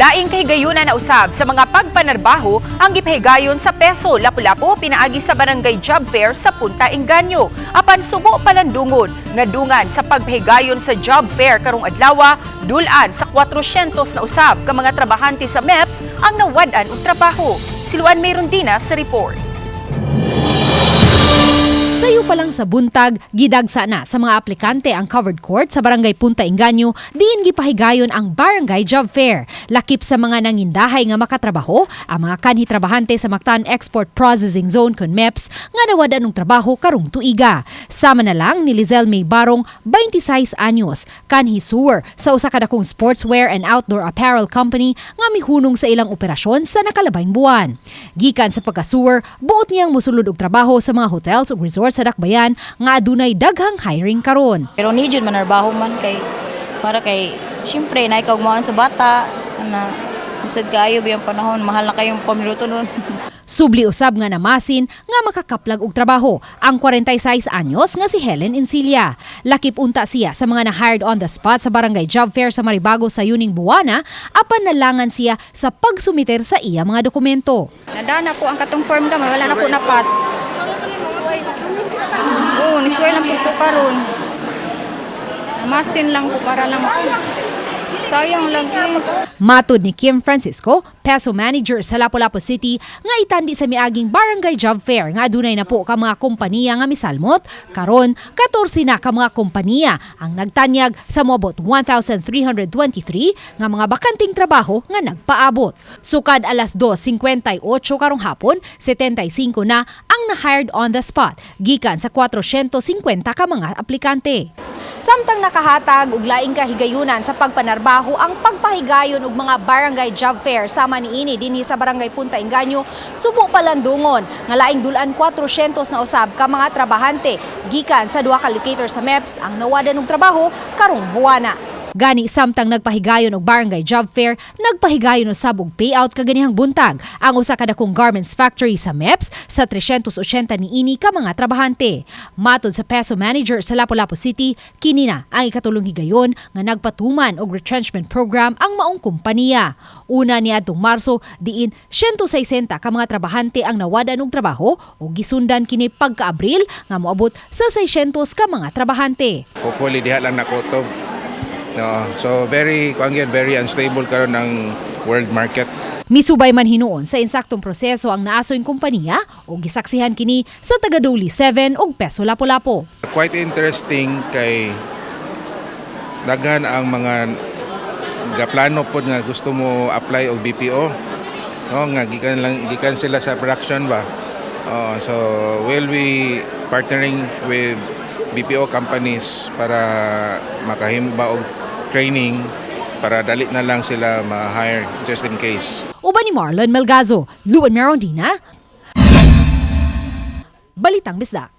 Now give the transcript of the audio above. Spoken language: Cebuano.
Laing kahigayunan na usab sa mga pagpanarbaho ang gipahigayon sa PESO Lapu-Lapu pinaagi sa Barangay Job Fair sa Punta Engaño. Apan subo palandungon nga dungan sa pagpahigayon sa job fair karong adlaw, dulan sa 400 na usab ka mga trabahante sa MEPS ang nawad-an og trabaho. Si Luan Merondina sa report. Sayo pa lang sa buntag, gidagsa na sa mga aplikante ang covered court sa Barangay Punta Engaño, diin gipahigayon ang Barangay Job Fair. Lakip sa mga nangindahay nga makatrabaho, ang mga kanhi trabahante sa Mactan Export Processing Zone kon MEPS nga nawad-an og trabaho karong tuiga. Sama na lang ni Lizelle May Barong, 26 anyos, kanhi sewer sa usa ka dakong sportswear and outdoor apparel company nga mihunong sa ilang operasyon sa nakalabayng buwan. Gikan sa pagka-sewer, buot niyang mosulod og trabaho sa mga hotels ug resorts sa Dakbayan nga adunay daghang hiring karon. Pero ni jud manarbaho man kay para kay syempre na ikaw sa bata na bisag kaayo biyang panahon, mahal na kayong pamiluto nun. Subli usab nga namasin nga makakaplag og trabaho ang 46 anyos nga si Helen Insilia. Lakip unta siya sa mga na-hired on the spot sa Barangay Job Fair sa Maribago sa yuning buwana, apan nalangan siya sa pagsumiter sa iya mga dokumento. Nadana po ang katong form gamay, wala na po na pass. Oo, nisuway lang po ko karon. Masin lang po para lang. Sayang lang eh. Matod ni Kim Francisco, PESO manager sa Lapu-Lapu City, nga itandi sa miaging Barangay Job Fair nga adunay na po ka mga kompanya nga misalmot, karon 14 na ka mga kompanya ang nagtanyag sa moabot 1,323 nga mga bakanting trabaho nga nagpaabot. Sukad alas 2:58 karong hapon, 75 na ang na-hired on the spot gikan sa 450 ka mga aplikante. Samtang nakahatag og laing kahigayunan sa pagpanarbaho ang pagpahigayon og mga barangay job fair sama niini dinhi sa Barangay Punta Engaño, subo palandungon nga laing dulan 400 na usab ka mga trabahante gikan sa duha ka locator sa MEPS ang nawadan og trabaho karong buwana. Gani samtang nagpahigayon og barangay job fair, nagpahigayon usab og payout kaganihang buntag ang usa ka dakong garments factory sa MEPS sa 380 niini ka mga trabahante. Matod sa PESO manager sa Lapu-Lapu City, kini na ang ikatulong higayon nga nagpatuman og retrenchment program ang maong kompanya. Una niadtong Marso, diin 160 ka mga trabahante ang nawadan og trabaho ug gisundan kini pagka-Abril nga moabot sa 600 ka mga trabahante. Hopefully diha lang nakutob. No, so very kuan gyud, very unstable karon ang world market. Misubay man hinuon sa insaktong proseso ang naasoy kompanya o gisaksihan kini sa taga-Duli 7 ug PESO Lapu-Lapu. Quite interesting kay daghan ang mga gaplano pod nga gusto mo apply og BPO. No, nga gikan lang gikan sila sa production ba. Oh, so we'll be partnering with BPO companies para makahimo ba og training para dali na lang sila ma-hire just in case. Uban ni Marlon Melgazo, Luan Merondina, Balitang Bisdak.